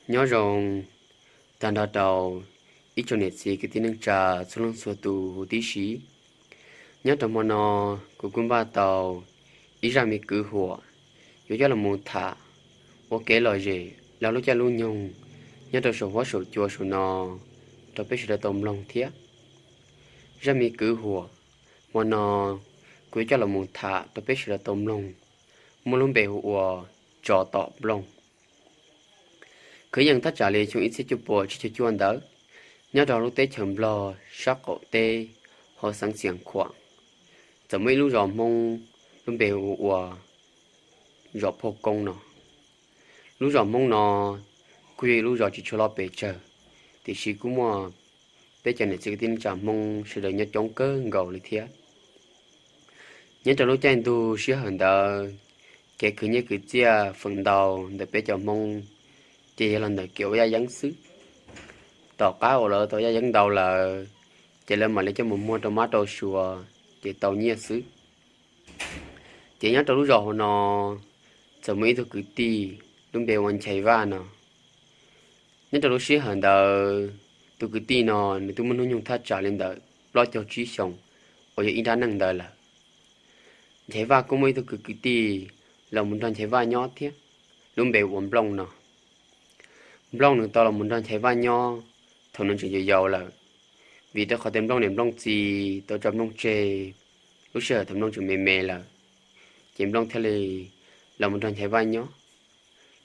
Nyob zoo tag nrho rau ib tsoom niam txiv kwv tij neej tsa txhua leej txhua tus huv tib si. Nyob rau hmo no, kuv kuj npaj tau ib zaj me kwv huam yuav coj los mus tham ua kev lom zem laug lub caij lub nyoog nyob rau saum huab saum cua saum no rau peb sawv daws tau mloog thiab. Zaj me kwv huam hmo no kuv yuav coj los mus tham rau peb sawv daws tau mloog muaj lub npe hu ua Tso Tom Nplooj. Kwv yees thaj tsam li xyoo ib txhiab cuaj puas tsib caug cuaj ntawd, nyob rau lub teb chaws Nplog sab qaum teb hauv xeev Xias Khuam, txawm muaj ib lub zos Hmoob lub npe hu ua zos Phauj Koob no. Lub zos Hmoob no kuj yog ib lub zos tsis tshua loj pes tsawg, tiam sis kuj muaj peb cov niam txiv kwv tij neej tsa Hmoob sawv daws nyob coob kawg nkaus li thiab. Nyob rau lub caij ntuj sij hawm ntawd, kev khwv nyiaj khwv txiaj feem ntau ntawm peb cov Hmoob ces yog los ntawm kev ua yaj yeeb xwb. Tom qab uas lawv tau yaj yeeb ntau lawm, ces lawv mam li coj mus muag rau mab rau suav ces tau nyiaj xwb. Ces nyob rau lub zos hauv no txawm muaj ib tug kwv tij lub npe ua Nchaiv Vaj no. Nyob rau lub sij hawm ntawd, tus kwv tij no nws twb muaj hnub nyoog thaj tsam li ntawm plaub caug tsib xyoos uas yog ib nrab neej ntawd lawm. Nchaiv Vaj kuj muaj ib tug kwv kwv tij los mus nrog Nchaiv Vaj nyob thiab, lub npe ua Nplooj no. Nplooj nws tau los mus nrog Nchaiv Vaj nyob thaum nws tseem yau yau lawm, vim rau qhov tias Nplooj niam Nplooj txiv tau tso Nplooj tseg lub sij hawm thaum Nplooj tseem me me lawm, ces Nplooj thiaj li los mus nrog Nchaiv Vaj nyob.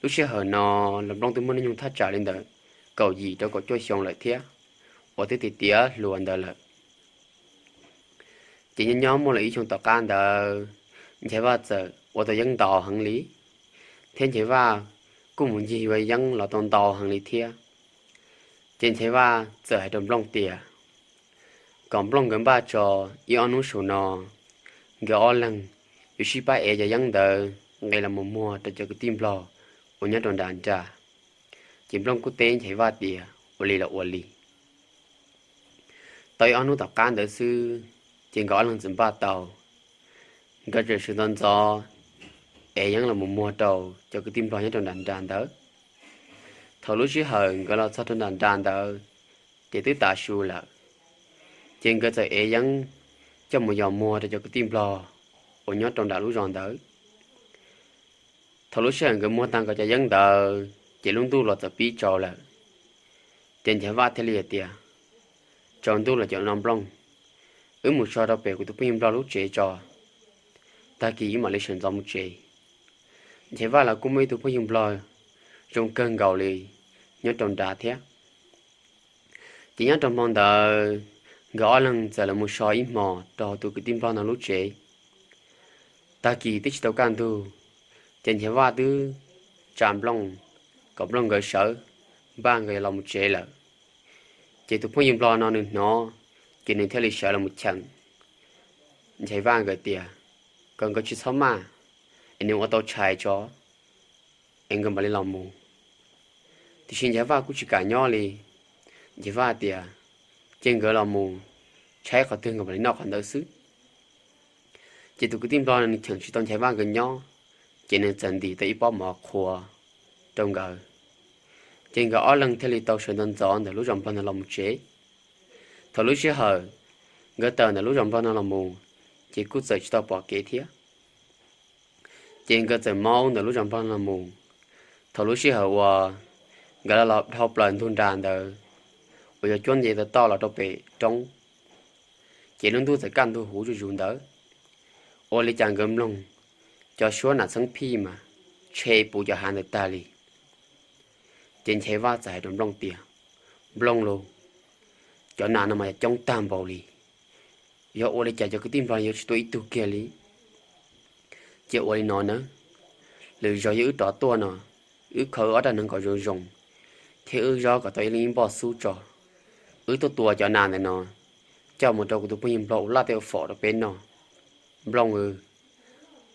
Lub sij hawm no los Nplooj twb muaj hnub nyoog thaj tsam li ntawm kaum yim rau kaum cuaj xyoo lawm thiab, uas twb tiav tiav hluas ntawd lawm. Ces nyob nyob muaj lawm ib xyoo tom qab ntawd, Nchaiv Vaj txawm ua tau yeeb ntau heev li, thiab Nchaiv Vaj kuj mus ncig yuav yeeb los tau ntau heev li thiab. Ces Nchaiv Vaj txawm hais rau Nplooj tias kom Nplooj nkawd npaj tso ib ob hnub saum no, nkawd ob leeg yuav sib pab ev cov yeeb ntawd nqis los mus muag rau cov kwv tij Nplog uas nyob rau nram nra. Ces Nplooj kuj teb Nchaiv Vaj tias ua li los ua li. Tau ib ob hnub tom qab ntawd xwb, ces nkawd ob leeg txawm npaj tau, nkawd txawm sawv ntxov ntxov ev yeeb los mus muag rau cov kwv tij Nplog nyob rau nram nra ntawd. Thaum lub sij hawm nkawd los txog rau nram nra ntawd, ces twb tav su lawm. Ces nkawd txawm ev yeeb coj mus yos muag rau cov kwv tij Nplog uas nyob rau nram lub zos ntawd. Thaum lub sij hawm nkawd muag tag nkawd cov yeeb ntawd, ces lub ntuj los txawm pib tsaus lawm. Ces Nchaiv Vaj thiaj li hais tias, tsaus ntuj los cov no Nplooj, wb mus so rau pem kuv tus phooj ywg Nplog lub tsev tso, tag kis wb mam li sawv ntxov mus tsev. Nchaiv Vaj los kuj muaj ib tug phooj ywg Nplog zoo kawg nkaus li nyob rau nrad thiab. Ces nyob rau hmo ntawd, nkawd ob leeg txawm los mus so ib hmos rau tus kwv tij Nplog no lub tsev. Tag kis twb tsis tau kaj ntug, ces Nchaiv Vaj twb tsa Nplooj kom Nplooj nkawd sawv, npaj nkawd yuav los mus tsev lawm. Ces tus phooj ywg Nplog no nws hnov, ces nws thiaj li sawv los mus cheem Nchaiv Vaj nkawd tias kom nkawd tsis txhob maj, es nws ua tau tshais tso, es nkawd mam li los mus. Tiam sis Nchaiv Vaj kuj tsis kam nyob li. Nchaiv Vaj tias, ces nkawd los mus, tshaib qhov twg nkawd mam li noj qhov ntawd xwb. Ces tus kwv tij Nplog no nws cheem tsis tau Nchaiv Vaj nkawd nyob, ces nws txawm ntim tau ib pob mov qhuav rau nkawd. Ces nkawd ob leeg thiaj li tau sawv ntxov ntxov ntawm lub zos Nplog ntawd los mus tsev. Thaum lub sij hawm nkawd tawm ntawm lub zos Nplog no los mus, ces kuj txawm tsis tau pom kev thiab. Ces nkawd txawm maub ntawm lub zos Nplog no los mus. Thaum lub sij hawm uas nkawd los dhau plaws ntug nra ntawd, uas yuav cuab nce tau toj los rau pem roob, ces lub ntuj txawm kaj ntug huv zuj zus ntawd. Ua li cas nkawd mloog cov suab nas txheeb phij mas tshe puv cov hav ntawd tag li. Ces Nchaiv Vaj txawm hais rau Nplooj tias, Nplooj lauj, cov nas no mas yog coob tag npaum li, yog ua li cas cov kwv tij Nplog yuav tsis tuaj ib tug kiag li? Ces ua li no nawb, lwm zaus yog wb rov tuaj no, wb kho wb ob rab hneev kom zoo zoo, thiab wb zaub kom tau ib leeg ib npoj xub tso. Wb tuaj tua cov nas ntawm no coj mus rau kuv tus phooj ywg Nplog ua laj thiab fom rau peb noj. Nplooj,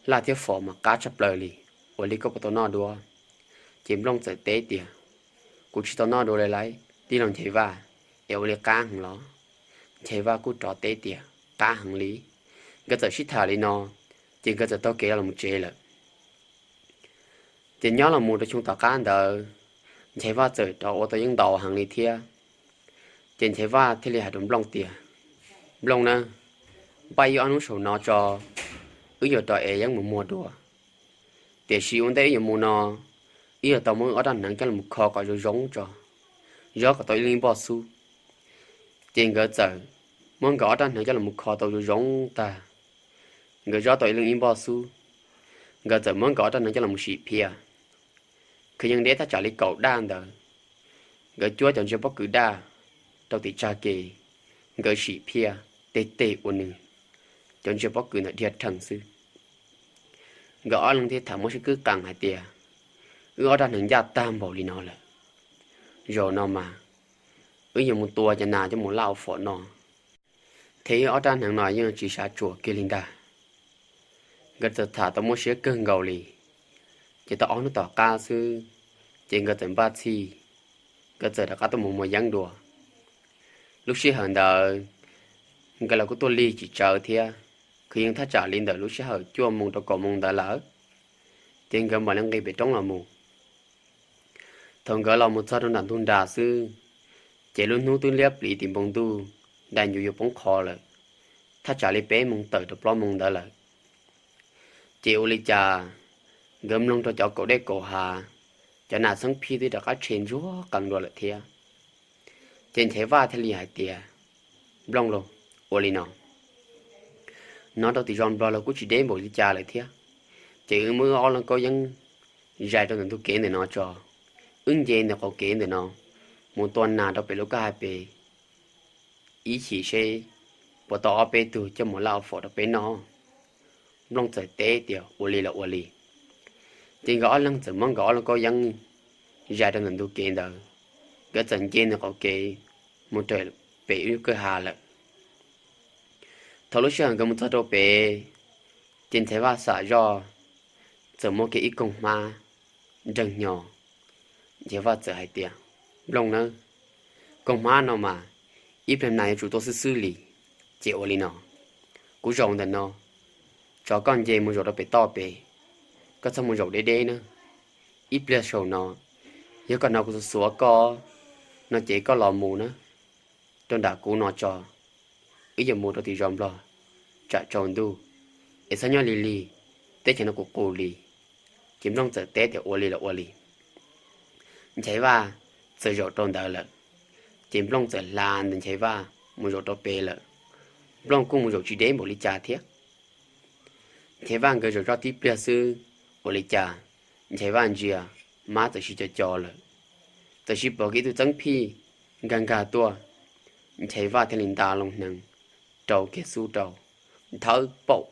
laj thiab fom mas qab tshaj plaws li, ua li koj puas tau noj dua? Ces Nplooj txawm teb tias, Kuv tsis tau noj dua li lauj, tij laug Nchaiv Vaj, es ua li qab heev los? Nchaiv Vaj kuj rov teb tias, Qab heev li. Nkawd txawm sib tham li no, ces nkawd txawm taug kev los mus tsev lawm. Ces nyob los mus rau xyoo tom qab ntawd, Nchaiv Vaj txawm rov ua tau yeeb ntau heev li thiab. Ces Nchaiv Vaj thiaj li hais rau Nplooj tias, Nplooj na, npaj ib ob hnub saum no tso, wb yuav rov ev yeeb mus muag dua. Tiam sis ua ntej wb yuav mus no, wb yuav tau muab wb ob rab hneev coj los kho kom zoo zoo tso, zov kom tau ib leeg ib npoj xub. Ces nkawd txawm muab nkawd ob rab hneev coj los kho tau zoo zoo tag, nkawd zov tau ib leeg ib npoj xub, nkawd txawm muab nkawd ob rab hneev coj los sim phiaj. Kwv yees deb thaj tsam li kaum daj ntawd, nkawd cuab cov ntsia pob kws daj rau tim tsag ke, nkawd sim phiaj tej teg ua nws, cov ntsia pob kws ntawd dhia rhees xwb. Nkawd ob leeg thiaj tham muaj sib kwb qees hais tias, Wb ob rab hneev ncaj tag npaum li no lawm, zaum no mas wb yuav mus tua cov nas coj mus laj ua fom no, thiab wb ob rab hneev no yeej tsis xav tsuas kiag li ntag. Nkawd txawm tham tau muaj siab kawg nkaus li. Ces tau ob hnub tom qab xwb, ces nkawd txawm npaj txhij, nkawd txawm rov qab tuaj mus muag yeeb dua. Lub sij hawm ntawd nkawd los kuj tuaj lig tsis tsawg thiab, kwv yees thaj tsam li ntawm lub sij hawm cuaj moo rau kaum moo ntawd lawm. Ces nkawd mam li nqis pem roob los mus. Thaum nkawd los mus txog rau nram ntug nras xwb, ces lub hnub twb liab pliv tim npoo ntuj, dai ncuv yuav poob qho lawm, thaj tsam li peb moo tawm rau plaub moo ntawd lawm. Ces ua li cas nkawd mloog rau cov kaum dej kaum hav, cov nas txheeb phij twb rov qab tshe ntsuag qees dua lawm thiab. Ces Nchaiv Vaj thiaj li hais tias, Nplooj lauj, ua li no, hnov rau tim zos Nplog los kuj tsis deb npaum li cas lawm thiab, ces wb muab wb ob leeg kaub yeeb zais rau ntawm ntug kev ntawm no tso, wb nce ntawm qaum kev ntawm no mus tua nas rau pem lub kwj ha pem ib chim seb puas tau ob peb tug coj mus laj ua fom rau peb noj. Nplooj txawm teb tias, Ua li los ua li. Ces nkawd ob leeg txawm muab nkawd ob leeg kaub yeeb zais rau ntawm ntug kev ntawd, nkawd txawm nce ntawm qaum kev mus raws pem ib lub kwj ha lawm. Thaum lub sij hawm nkawd mus txog rau pem, ces Nchaiv Vaj xam zoj txawm muaj kiag ib koog hmab nreeg hnyo. Nchaiv Vaj txawm hais tias, Nplooj nawb, koog hmab no mas ib pliag nas yuav tsum tuaj xwb xwb li. Ces ua li no, kuv zaum ntawm no, tso koj nce mus zaum rau pem toj pem, koj txhob mus zaum deb deb na. Ib pliag saum no, yog koj hnov kuv xuav xuav koj no ces koj los mus na, rau nram kuv no tso, wb yuav mus rau tim zos Nplog tsam tsaus ntuj, es txhob nyob lig lig, teb chaws no kuv qus li. Ces Nplooj txawm teb tias, Ua li los ua li. Nchaiv Vaj txawm zaum rau ntawd lawm, ces Nplooj txawm hla ntawm Nchaiv Vaj mus zaum rau pem lawm. Nplooj kuj mus zaum tsis deb npaum li cas thiab. Nchaiv Vaj nkawd zaum zoj tib pliag xwb, ua li cas Nchaiv Vaj ntsia hmab txawm sib co co lawm, txawm sib pom kiag ib tug txeeb phij nkag nkag tuaj. Nchaiv Vaj thiaj li nta loo hneev rau kiag xub rau, nthawb paum,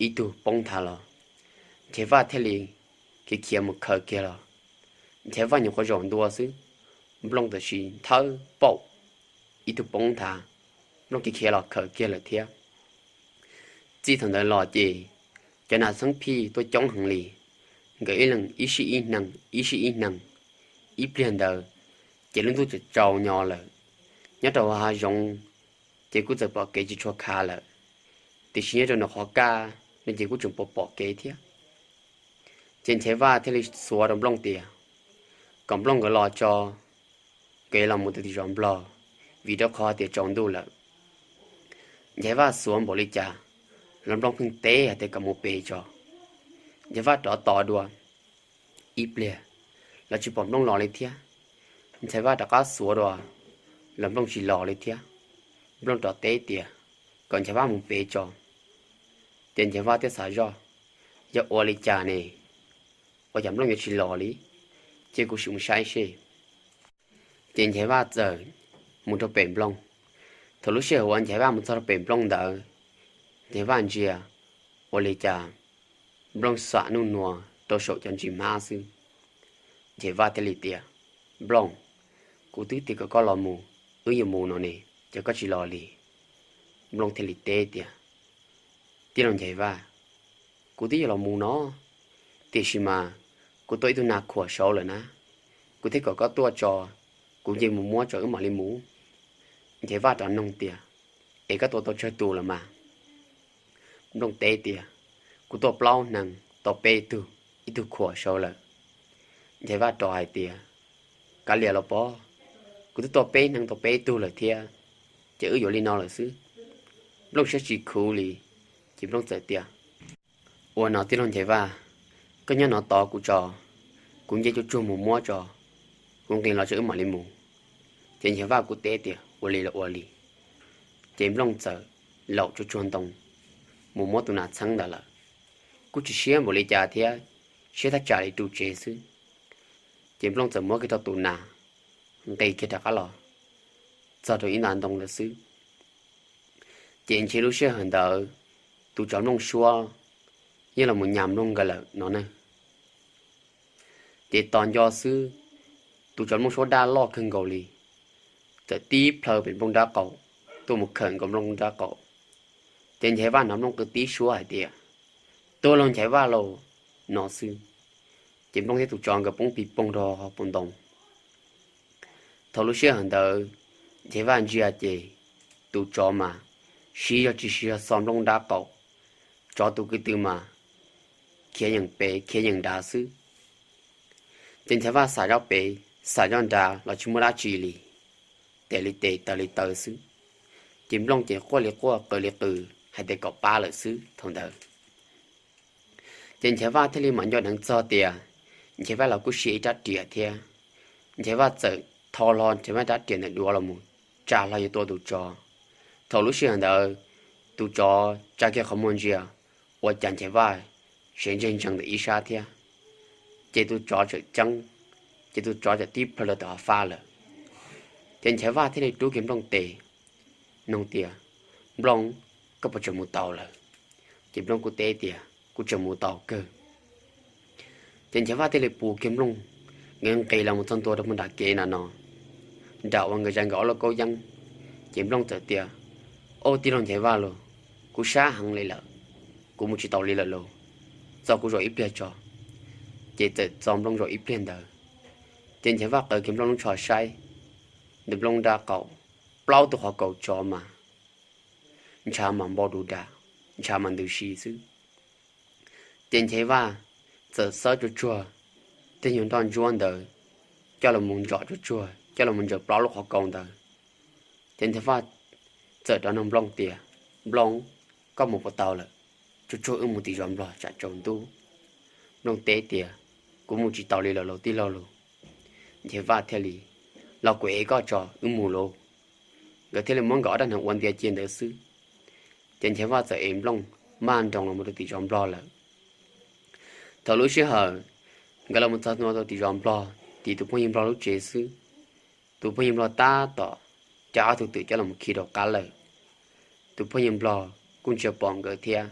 ib tug poob nthav los. Nchaiv Vaj thiaj li khiav khiav mus khaws kiag los. Nchaiv Vaj nyuam qhuav zaum ntua xwb, Nplooj tam sim nthawb paum, ib tug poob nthav, Nplooj khiav khiav los khaws kiag lawm thiab. Txij thaum ntawd los ces cov nas txheeb phij tuaj coob heev li, nkawd ib leeg ib sij ib hneev ib sij ib hneev. Ib pliag ntawd ces lub ntuj txawm tsaus nyo lawm. Nyob rau hav zoov ces kuj txawm pom kev tsis tshua khav lawm, tiam sis nyob rau nram qhov kaj no ces kuj tseem pom pom kev thiab. Ces Nchaiv Vaj thiaj li xuav rau Nplooj tias kom Nplooj nkawd los tso, nkawd yuav los mus rau tim zos Nplog, vim rau qhov tias tsaus ntuj lawm. Nchaiv Vaj xuav npaum li cas los Nplooj pheej teb hais tias kom mus pem tso. Nchaiv Vaj rov tos dua ib pliag los tsis pom Nplooj los li thiab. Nchaiv Vaj rov qab xuav dua los Nplooj tsis los li thiab. Nplooj rov teb tias kom Nchaiv Vaj mus pem tso. Ces Nchaiv Vaj thiaj xav zoj, yog ua li cas ne, ua cas Nplooj yuav tsis los li, ces kuv sim mus saib seb. Ces Nchaiv Vaj txawm mus rau pem Nplooj. Thaum lub sij hawm uas Nchaiv Vaj mus txog rau pem Nplooj ntawd, Nchaiv Vaj ntsia ua li cas Nplooj xam nuj nua rau saum cov ntsis hmab xwb. Nchaiv Vaj thiaj li tias, Nplooj, kuv twb tias kom koj los mus, wb yuav mus no ne, ces koj tsis los li. Nplooj thiaj li teb tias, Tij laug Nchaiv Vaj, kuv twb yuav los mus no, tiam sis mas kuv tua ib tug nas khuam saud lawm na, kuv thiaj kom koj tuaj tso, kuv nce mus muab tso wb mam li mus. Nchaiv Vaj rov noog tias, Es koj tua tau tsawg tus lawm mas? Nplooj teb tias, Kuv tua plaub hneev tau peb tug, ib tug khuam saud lawm. Nchaiv Vaj rov hais tias, Kav liam los pob, kuv twb tua peb neeg tau peb tug lawm thiab, ces wb yuav li no lawm xwb. Nplooj siab tsis khuv li, ces Nplooj txawm tias, Ua no tij laug Nchaiv Vaj, koj nyob no tos kuv tso, kuv nce tsuag tsuag mus muab tso, kuv nqis los tso wb mam li mus. Ces Nchaiv Vaj kuj teb tias, Ua li los ua li. Ces Nplooj txawm laum tsuag tsuag ntoo mus muab tus nas txheeb ntawd lawm. Kuj tsis siab npaum li cas thiab, siab thaj tsam li ru tsev xwb. Ces Nplooj txawm muab kiag rau tus nas, nqis kiag rov qab los txog rau ib nta ntoo ntawd xwb. Ces ntshe lub sij hawm ntawd tus tsov Nplooj suab yeej los mus nyas Nplooj nkawd lawm no na. Ces tos nco xwb, tus tsov Nplooj suab daj loj kawg nkaus li, txawm tib plhaw pem Nplooj nrab qaum tuaj mus khawm nkaus Nplooj nrab qaum. Ces Nchaiv Vaj hnov Nplooj qw tib suab hais tias, Tuag lauj Nchaiv Vaj lauj, no xwb. Ces Nplooj thiab tus tsov nkawd poob pig poog rau hauv paus ntoo. Thaum lub sij hawm ntawd Nchaiv Vaj ntsia ces tus tsov mas siv zog tsis siv zog xo Nplooj nrab qaum, tsov tus kwv tw mas khiav yeem pem khiav yeem nrad xwb. Ces Nchaiv Vaj xam zoj pem xam zoj nrad los tsis muaj dab tsi li, tes li tes taw li taw xwb. Ces Nplooj ces quaj li quaj qw li qw hais tias kom pab lawm xwb thaum ntawd. Ces Nchaiv Vaj thiaj li mam nco dheev txog tias Nchaiv Vaj los kuj siv ib rab riam thiab. Nchaiv Vaj txawm tho hlo Nchaiv Vaj rab riam ntawm duav los mus tsa hlo yuav tua tus tsov. Thaum lub sij hawm ntawd tus tsov tsa kiag qhov muag ntsia, ua cas Nchaiv Vaj sev ntseg ntsees ntawm ib sab thiab. Ces tus tsov txawm ceeb, ces tus tsov txawm tib plhaw rau tom hav fab lawm. Ces Nchaiv Vaj thiaj li rub kiag Nplooj tes, nug tias, Nplooj, koj puas tseem mus tau lawm? Ces Nplooj kuj teb tias, Kuv tseem mus tau kawg. Ces Nchaiv Vaj thiaj li pus kiag Nplooj, nkawd nqis los mus txog ntua rau puag nram kev nram no, nram uas nkawd zais nkawd ob lub kaub yeeb. Ces Nplooj txawm tias, Au tij laug Nchaiv Vaj lauj, kuv sab heev li lawm, kuv mus tsis taus li lawm lauj, txo kuv zaum ib pliag tso. Ces txawm txo Nplooj zaum ib pliag ntawd. Ces Nchaiv Vaj qaws kiag Nplooj lub tsho saib, ntawm Nplooj nrab qaum plaub tug qhov kaus tsov mas ntshav mas npau du da, ntshav mas ntws si xwb. Ces Nchaiv Vaj txawm xawb tsuag tsuag tej nyuag nroj ntsuab ntawd coj los mus ntsom tsuag tsuag coj los mus ntsaws plaub lub qhov kaus ntawd. Ces Nchaiv Vaj txawm rov nug Nplooj tias, Nplooj, koj mus puas tau lawm? Tsuag tsuag wb mus tim zos Nplog tsam tsaus ntuj. Nplooj teb tias, Kuv mus tsis tau li lawm lauj tij laug lauj. Nchaiv Vaj thiaj li, Los kuv ev koj tso wb mus lauj. Nkawd thiaj li muab nkawd ob rab hneev ua ntiav cia ntawd xwb. Ces Nchaiv Vaj txawm ev Nplooj maj nroos los mus rau tim zos Nplog lawm. Thaum lub sij hawm nkawd los mus txog ntua rau tim zos Nplog, tim tus phooj ywg Nplog lub tsev xwb, tus phooj ywg Nplog tab tom coj ob tug twm coj los mus khi rau qab lawm. Tus phooj ywg Nplog kuj ntsia pom nkawd thiab,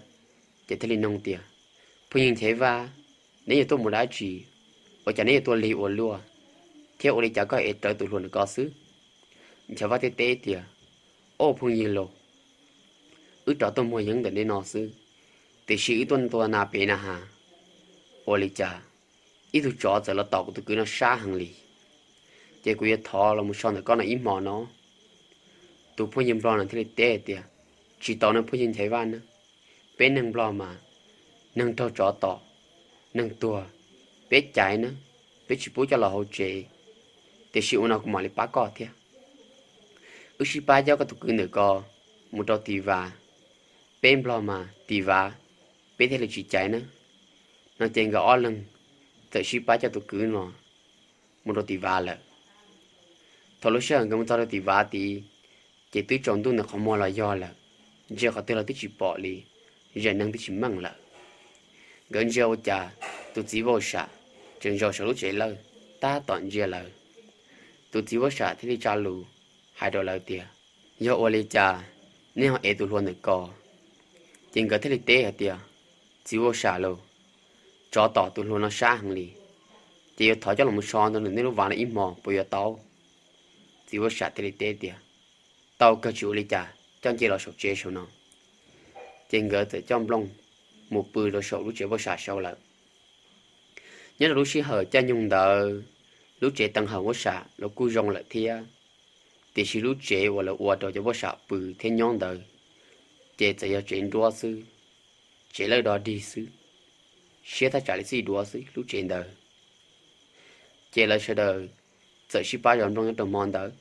ces thiaj li nug tias, Phooj ywg Nchaiv Vaj, neb yuav tuaj mus dab tsi? Ua cas neb yuav tuaj lig ua luaj, thiab ua li cas koj ev rawv tus hluas ntawm ko xwb? Nchaiv Vaj thiaj teb tias, Au phooj ywg lauj, wb rov tuaj muag yeeb ntawm nej no xwb, tiam sis wb tuaj ntua nas pem na has, ua li cas ib tug tsov txawm los tom kuv tus kwv no sab heev li, ces kuv yuav thov los mus so ntawm koj no ib hmos no. Tus phooj ywg Nplog no thiaj li teb tias, Tsis tau no phooj ywg Nchaiv Vaj na, peb neeg Nplog mas neeg raug tsov tom, neeg tuag, peb caiv na, peb tsis pub coj los hauv tsev, tiam sis ua no kuv mam li pab koj thiab. Wb sib pab coj koj tus kwv ntawm ko mus rau tim Vav, peb Nplog mas tim Vav, peb thiaj li tsis caiv na. No ces nkawd ob leeg txawm sib pab coj tus kwv no mus rau tim Vav lawm. Thaum lub sij hawm nkawd mus txog rau tim Vav tid, ces twb tsaus ntuj ntawm qhov muag los yog lawm, ntsia qhov twg los twb tsis pom li, zem neeg twb tsis meej lawm. Nkawd ntsia ua cas tus txiv Vauj Sam tseem zaum saum lub tsev lawj tab tom ntsia lawv. Tus txiv Vauj Sam thiaj li tsa lus hais rau lawv tias, Yog ua li cas nej ho ev tus hluas ntawm ko? Ces nkawd thiaj li teb hais tias, Txiv Vauj Sam lauj, tsov tom tus hluas no sab heev li, ces yuav thov coj los so ntawm nej lub vav no ib hmos puas yuav tau? Txiv Vauj Sam thiaj li teb tias, Tau kawg, tsis ua li cas, coj nce los saum tsev saum no. Ces nkawd txawm coj Nplooj mus pw rau saum lub tsev Vauj Sam saud lawm. Nyob rau lub sij hawm caij nyoog ntawd, lub tsev teev hawm Vauj Sam los kuj zoo lawm thiab, tiam sis lub tsev uas lawv ua rau cov Vauj Sam pw thiab nyob ntawd ces txawm yog tsev nruab xwb, tsev lawj do dig xwb, siab thaj tsam li txij duav xwb lub tsev ntawd. Ces lawv sawv daws txawm sib pab zov nplooj nyob rau hmo ntawd.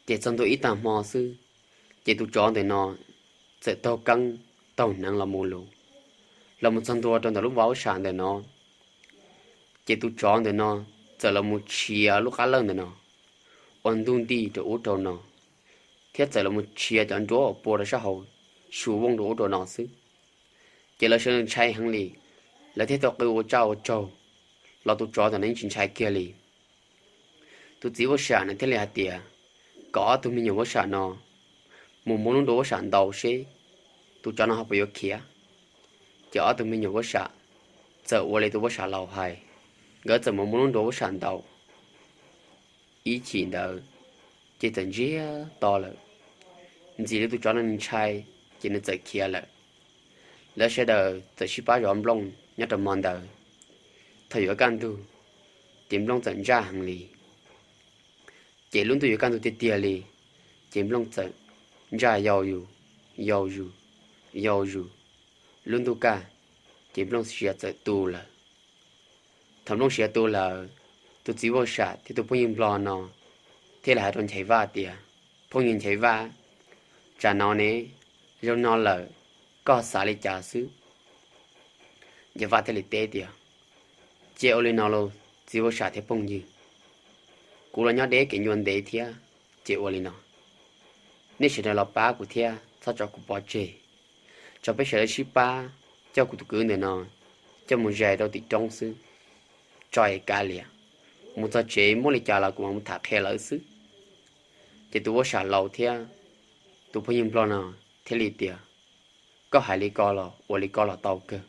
Ces txog ntua ib tag hmo xwb, ces tus tsov ntawm no txawm taug keeb taug hneev los mus lus, los mus txog ntua rau ntawm lub vaj huab sam ntawm no. Ces tus tsov ntawm no txawm los mus tshiav lub qab lawj ntawm no ua ntuj nti rau ub rau no, thiab txawm los mus tshiav cov nruab uas pua rau sab hauv su vooj rau ub rau no xwb. Ces lawv sawv daws ntshai heev li, lawv thiaj tau qw ua tsaj ua tsaug, los tus tsov ntawm no yeej tsis ntshai kiag li. Tus txiv huab sam nws thiaj li hais tias kom ob tug me nyuam huab sam no mus muab lub nruab huab sam ntaus seb tus tsov no ho puas yuav khiav. Ces ob tug me nyuam huab sam txawm ua li tus huab sam laus hais, nkawd txawm mus muab lub nruab huab sam ntaus ib chim ntawd, ces txawm ntsiag to lawm, ntxim li tus tsov no nws ntshai, ces nws txawm khiav lawm. Lawv sawv daws txawm sib pab zov nplooj nyob rau hmo ntawd. Thaum yuav kaj ntug, ces nplooj txawm ntsaj heev li. Ces lub ntuj yuav kaj ntug tiag tiag li, ces nplooj txawm ntsaj yau zus, yau zus, yau zus. Lub ntuj kaj, ces nplooj siav txawm tu lawm. Thaum nplooj siav tu lawm, tus txiv huab sam thiab tus phooj ywg nplog no thiaj li hais rau Nchaiv Vaj tias, Phooj ywg Nchaiv Vaj, tsam no ne, zoo no lawm, koj xav li cas xwb? Nchaiv Vaj thiaj li teb tias, Cia ua li no los txiv huab sam thiab phooj ywg, kuv los nyob deb kev ncua ntev thiab, ces ua li no, nej sawv daws los pab kuv thiab txhob tso kuv pov tseg. Tso peb sawv daws sib pab coj kuv tus kwv ntawm no coj mus zais rau tim roob xwb, tso es kav liam, mus txog tsev muaj li cas los kuv mam mus tham qhia lawv xwb. Ces tus huab sam laus thiab tus phooj ywg nplog no thiaj li tias, Koj hais li ko los ua li ko los tau kawg.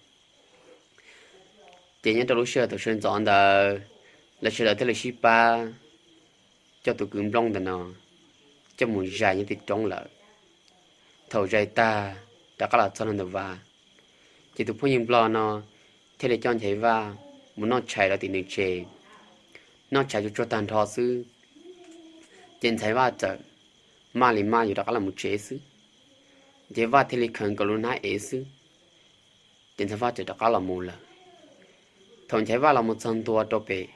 Ces nyob rau lub sij hawm thaum sawv ntxov ntawd, lawv sawv daws thiaj li sib pab coj tus kwv nplooj ntawm no coj mus zais nyob tim roob lawm. Thaum zais tag, rov qab los txog nram ntawm vaj, ces tus phooj ywg nplog no thiaj li coj Nchaiv Vaj mus noj tshais rau tim nws tsev. Noj tshais tsuag tsuag tag nrho xwb, ces Nchaiv Vaj txawm maj li maj yuav rov qab los mus tsev xwb. Nchaiv Vaj thiaj li khaws nkaus lub hnab ev xwb, ces Nchaiv Vaj txawm rov qab los mus lawm. Thaum Nchaiv Vaj los mus txog ntua rau pem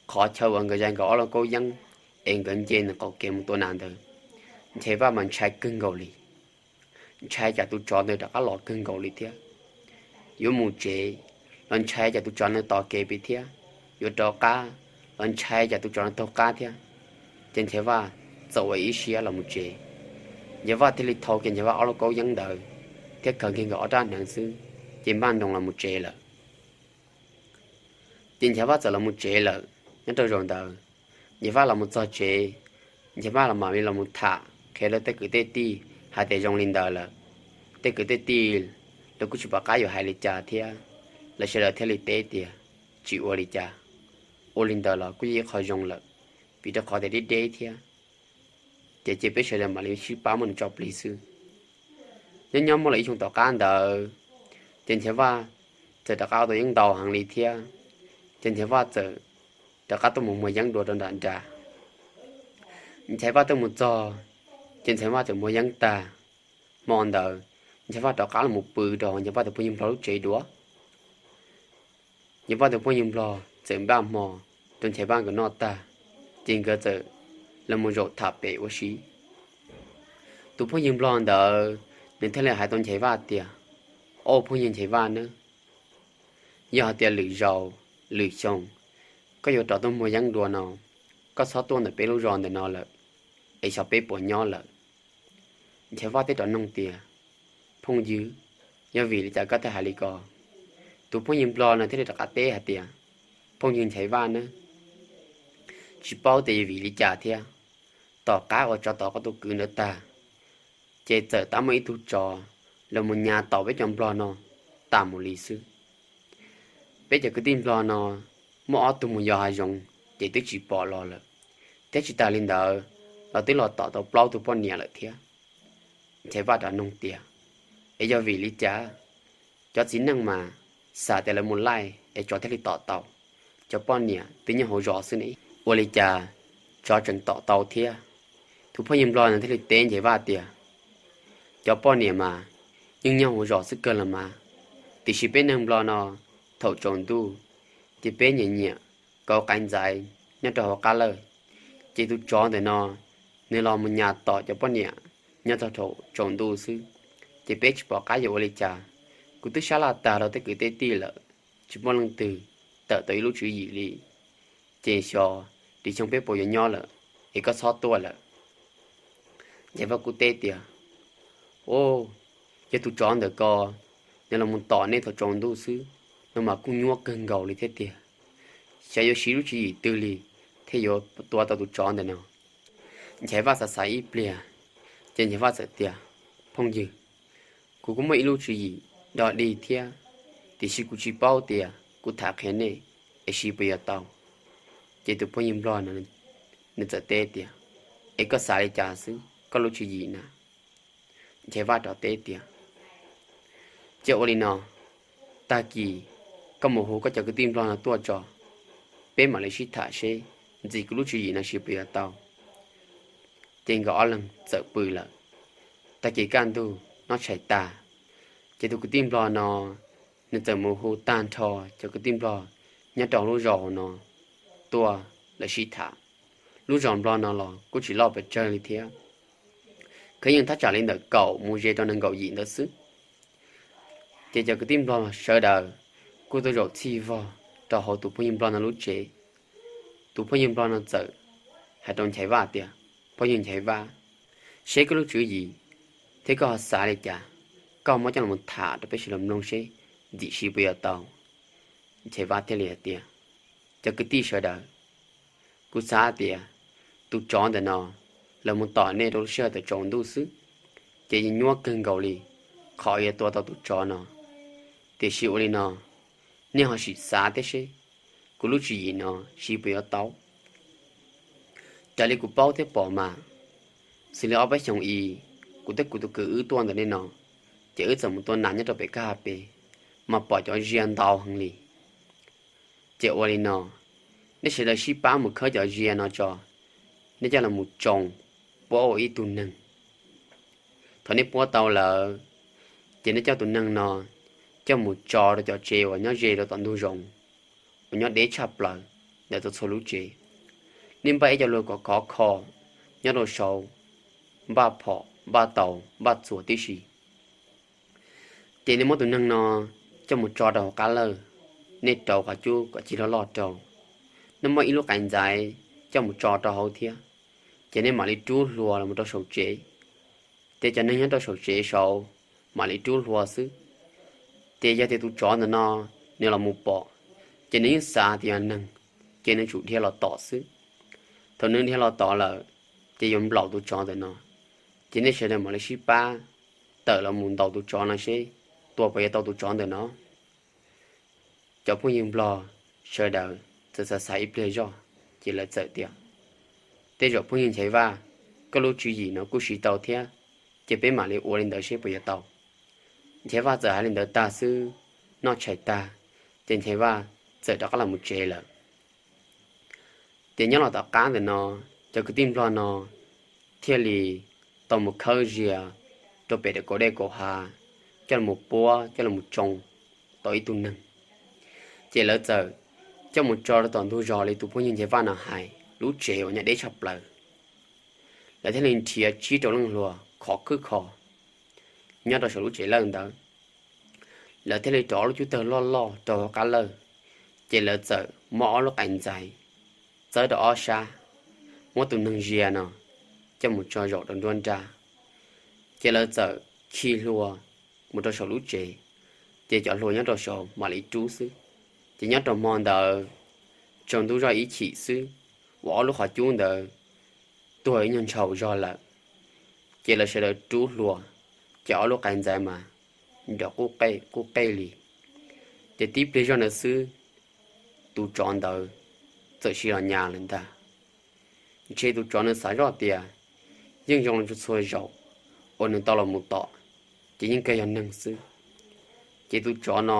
qhov chaw uas nkawd zais nkaus ob lub kaub yeeb es nkawd nce ntawm qaum kev mus tua nas ntawd, Nchaiv Vaj mas ntshai kawg nkaus li. Ntshai tsam tus tsov ntawd rov qab los kawg nkaus li thiab. Yuav mus tsev los ntshai tsam tus tsov ntawd tos kev pem thiab, yuav rov qab los ntshai tsam tus tsov ntawd taug qab thiab. Ces Nchaiv Vaj txawm ua ib siab los mus tsev. Nchaiv Vaj thiaj li thau kiag Nchaiv Vaj ob lub kaub yeeb ntawd thiab khaws kiag nkawd ob rab hneev xwb, ces npaj nroos los mus tsev lawm. Ces Nchaiv Vaj txawm los mus tsev lawm. Nyob rau zaum ntawd, Nchaiv Vaj los mus txog tsev, Nchaiv Vaj los mam li los mus tham qhia rau tej kwv tej tij hais tias zoo li ntawd lawm. Tej kwv tej tij lawv kuj tsis pom qab yuav hais li cas thiab, lawv sawv daws thiaj li teb tias, Tsis ua li cas, ua li ntawd los kuj yog ib qho zoo lawm, vim rau qhov tias deb deb thiab. Ces cia peb sawv daws mam li sib pab muab nws tso plig xwb. Nyob nyob muaj li ib xyoo tom qab ntawd, ces Nchaiv Vaj txawm rov qab ua tau yeeb ntau heev li thiab. Ces Nchaiv Vaj txawm rov qab tuaj mus muag yeeb dua rau nram nra. Nchaiv Vaj tuaj mus txog, ces Nchaiv Vaj txawm muag yeeb tag. Hmo ntawd, Nchaiv Vaj rov qab los mus pw rau Nchaiv Vaj tus phooj ywg nplog lub tsev dua. Nchaiv Vaj tus phooj ywg nplog txawm npaj hmo rau Nchaiv Vaj nkawd noj tag, ces nkawd txawm los mus zaum tham pem ua si. Tus phooj ywg nplog ntawd, nws thiaj li hais tau Nchaiv Vaj tias, Au phooj ywg Nchaiv Vaj nawb, yog hais tias lwm zaus, lwm xyoo, koj yuav rov tuaj muag yeeb dua no, koj txhob tuaj ntawm peb lub zos ntawm no lawm, es xyov peb puas nyob lawm. Nchaiv Vaj thiaj rov nug tias, Phooj ywg, yog vim li cas koj thiaj hais li ko? Tus phooj ywg nplog no thiaj li rov qab teb hais tias, Phooj ywg Nchaiv Vaj nawb, tsis paub tias yog vim li cas thiab, tom qab uas tsov tom koj tus kwv ntawd tag, ces txawm tab muaj ib tug tsov los mus nyas taus peb cov nplog no tas mus li xwb. Peb cov kwv tij nplog no muaj ob tug mus yos hav zoov ces twb tsis pom los lawm, thiab tsis tas li ntawd los twb los tom tau plaub tug poj niam lawm thiab. Nchaiv Vaj rov nug tias, Es yog vim li cas cov txiv neej mas xav tias lawv mus laij es tsov thiaj li tom tau, cov poj niam twb nyob hauv zos xwb ne, ua li cas tsov tseem tom tau thiab? Tus phooj ywg nplog no thiaj li teb Nchaiv Vaj tias, Cov poj niam mas yeej nyob hauv zos xwb kawg los mas, tiam sis peb neeg nplog no thaum tsaus ntuj ces peb nyiam nyiam kauv qaiv ntxaiv nyob rau hauv qab lawj. Ces tus tsov ntawm no nws los mus nyas tom cov poj niam nyob txog rau tsaus ntuj xwb. Ces peb tsis pom qab yuav ua li cas. Kuv twb sab laj tag rau tej kwv tej tij lawm, tsis muaj leej twg tawm tau ib lub tswv yim li. Ces xyov ris xyoo peb puas yuav nyob lawm, es koj txhob tuaj lawm. Nchaiv Vaj kuj teb tias, Au, yog tus tsov ntawm ko nws los mus tom nej thaum tsaus ntuj xwb no mas kuj nyuaj kawg nkaus li thiab tiag. Xyov yuav siv lub tswv yim twg li thiaj yuav tua tau tus tsov ntawm no. Nchaiv Vaj xav xav ib pliag, ces Nchaiv Vaj txawm tias, Phooj ywg, kuv kuj muaj ib lub tswv yim dog dig thiab, tiam sis kuv tsis paub tias kuv tham qhia nej es siv puas yuav tau. Ces tus phooj ywg nplog no nws txawm teb tias, Es koj xav li cas xwb koj lub tswv yim na? Nchaiv Vaj rov teb tias, Cia ua li no, tag kis koj mus hu koj cov kwv tij nplog no tuaj tso, peb mam li sib tham seb ntxim kuv lub tswv yim no siv puas yuav tau. Ces nkawd ob leeg txawm pw lawm. Tag kis kaj ntug noj tshais tag, ces tus kwv tij nplog no nws txawm mus hu tag nrho cov kwv tij nplog nyob rau lub zos no tuaj lawv sib tham. Lub zos nplog no los kuj tsis loj pes tsawg li thiab, khav yeej thaj tsam li ntawm kaum mus ze rau nees nkaum yim ntawd xwb. Ces cov kwv tij nplog sawv daws kuj tuaj zaum txhij vog rau hauv tus phooj ywg nplog no lub tsev. Tus phooj ywg nplog no txawm hais rau Nchaiv Vaj tias, Phooj ywg Nchaiv Vaj, seb koj lub tswv yim thiab koj ho xav li cas, koj muab coj los tham rau peb sawv daws mloog seb ntxim siv puas yuav tau. Nchaiv Vaj thiaj li hais tias, Cov kwv tij sawv daws, kuv xav tias tus tsov ntawm no los mus tom nej rau lub sij hawm tawm tsaus ntuj xwb, ces yeej nyuaj kawg nkaus li qhov yuav tua tau tus tsov no. Tiam sis ua li no, nej ho sim xav thiab seb kuv lub tswv yim no siv puas yuav tau. Raws li kuv paub thiab pom mas, xws li ob peb xyoos i, kuv thiab kuv tus kwv wb tuaj ntawm nej no, ces wb txawm mus tua nas nyob rau pem kaj ha pes, mas pom cov zia ntau heev li. Ces ua li no, nej sawv daws sib pab mus khawb cov zia no tso, nej coj los mus tsoo, puab ua ib tug neeg. Thaum nej puab tau lawm, ces nej coj tus neeg no coj mus tso rau cov tsev uas nyob ze rau tom ntug zoov uas nyob deb tshaj plaws ntawm txhua txhua lub tsev. Nej npaj ib co luag kom khov kho nyob rau saud, npaj phom, npaj taus, npaj txuas tib si. Ces nej muab tus neeg no coj mus tso rau hauv qab lawj, nej rauv qhov cub kom cig loj loj rau. Nej muab ib lub qaiv ntxaiv coj mus tso rau hauv thiab, ces nej mam li rub hlua los rau saum tsev. Ces cov neeg nyob rau saum tsev saud mam li rub hlua xwb. Ces yog tias tus tsov ntawm no nws los mus pom, ces nws yeej xav tias yog neeg, ces nws tsum dhia los tom xwb. Thaum nws dhia los tom lawm, ces yuav nplaum tus tsov ntawm no. Ces nej sawv daws mam li sib pab tawm los mus ntaus tus tsov no seb tua puas yuav tau tus tsov ntawm no. Cov phooj ywg nplog sawv daws txawm xav xav ib pliag zoj, ces lawv txawm tias, Tej zaum phooj ywg Nchaiv Vaj, koj lub tswv yim no kuj siv tau thiab, ces peb mam li ua li ntawd seb puas yuav tau. Nchaiv Vaj txawm hais li ntawd tag xwb, noj tshais tag, ces Nchaiv Vaj txawm rov qab los mus tsev lawm. Ces nyob los tom qab ntawm no, cov kwv tij nplog no thiaj li tau mus khawb zia rau pem daim kaum dej kaum hav, coj los puab coj los tsoo tau ib tug neeg. Ces lawv txawm coj mus tso rau tom ntug zos li tus phooj ywg Nchaiv Vaj no hais, lub tsev uas nyob deb tshaj plaws. Lawv thiaj li nrhiav tsib rau leej hluas khov khwb kho nyob rau saum lub tsev lawj ntawd. Lawv thiaj li rauv ob lub cub tawg loj loj rau hauv qab lawj, ces lawv txawm muab ob lub qaiv ntxaiv txawb rau ob sab, muab tus neeg zia no coj mus tso zaum rau nruab nrab. Ces lawv txawm khi hlua mus rau saum lub tsev, ces cov hluas nyob rau saud mam li rub xwb. Ces nyob rau hmo ntawd tsaus ntuj zoj ib chim xwb, uas ob lub qhov cub ntawd tuag ib nyuag ntshaus zog lawm, ces lawv sawv daws rub hlua, ces ob lub qaiv ntxaiv mas nrov qub qej li. Ces tib pliag zoj ntawd xwb, tus tsov ntawd txawm sim los nyas lawm ntag. Ntshe tus tsov nws xav zoj tias yeej zoo li txhua zaus uas nws tau los mus tom, ces yeej kawg yog neeg xwb. Ces tus tsov no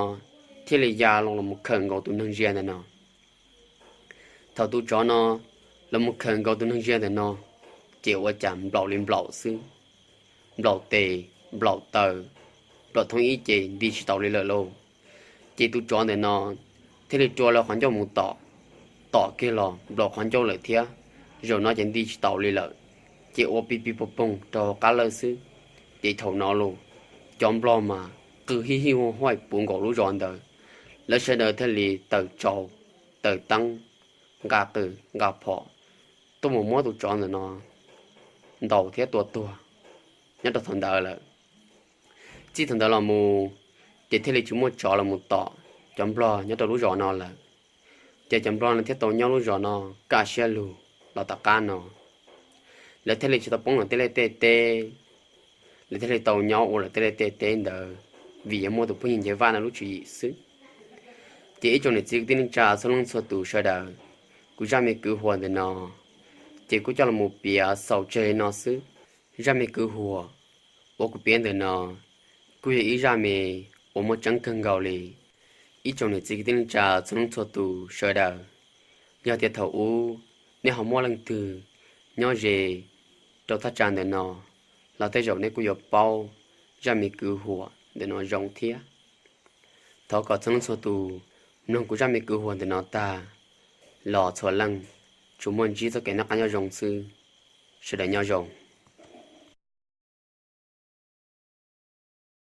thiaj li ya los los mus khawm nkaus tus neeg zia ntawm no. Thaum tus tsov no los mus khawm nkaus tus neeg zia ntawm no, ces ua cas nplaum li nplaum xwb, nplaum tes, nplaum taw, nplaum thoob ib ce nti tsis tau li lawm lauj. Ces tus tsov ntawm no thiaj li rua lawv qhov ncauj mus tom, tom kiag los nplaum qhov ncauj lawm thiab. Zaum no ces nti tsis taus li lawm, ces ua pij pij poog poog rau hauv qab lawj xwb. Ces thaum no los cov nplog mas qw hij hij huaj huaj puv nkaus lub zos ntawd. Lawv sawv daws thiaj li tawm tsaus, tawm teeb, nqa qws nqa phom tuaj mus muab tus tsov ntawm no ntaus thiab tua tuag nyob rau thaum ntawd lawm. Txij thaum ntawd los mus, ces thiaj li tsis muaj tsov los mus tom cov nplog nyob rau lub zos no lawm. Ces cov nplog no thiaj tau nyob lub zos no kaj siab lug los tom qab no. Lawv thiaj li tsis tau poob lawv tej liaj tej teb, lawv thiaj li tau nyob ua lawv tej liaj tej teb ntawd, vim yog muaj tus phooj ywg Nce Vaj no lub tswv yim xwb. Ces ib tsoom niam txiv kwv tij neej tsa txhua leej txhua tus sawv daws, kuv zaj me kwv huam ntawm no ces kuj coj los mus piav xaus tseg li no xwb. Zaj me kwv huam uas kuv piav ntawm no kuj yog ib zaj me uas muaj tseeb kawg nkaus li. Ib tsoom niam txiv kwv tij neej tsa txhua leej txhua tus sawv daws, yog tias thaum ub nej ho muaj leej twg nyob ze rau thaj tsam ntawm no los tej zaum nej kuj yuav paub zaj me kwv huam ntawm no zoo thiab. Thov kom txhua leej txhua tus mloog kuv zaj me kwv huam ntawm no tag los txhua leej tsuas muaj ntsib txoj kev noj qab nyob zoo xwb. Sawv daws nyob zoo.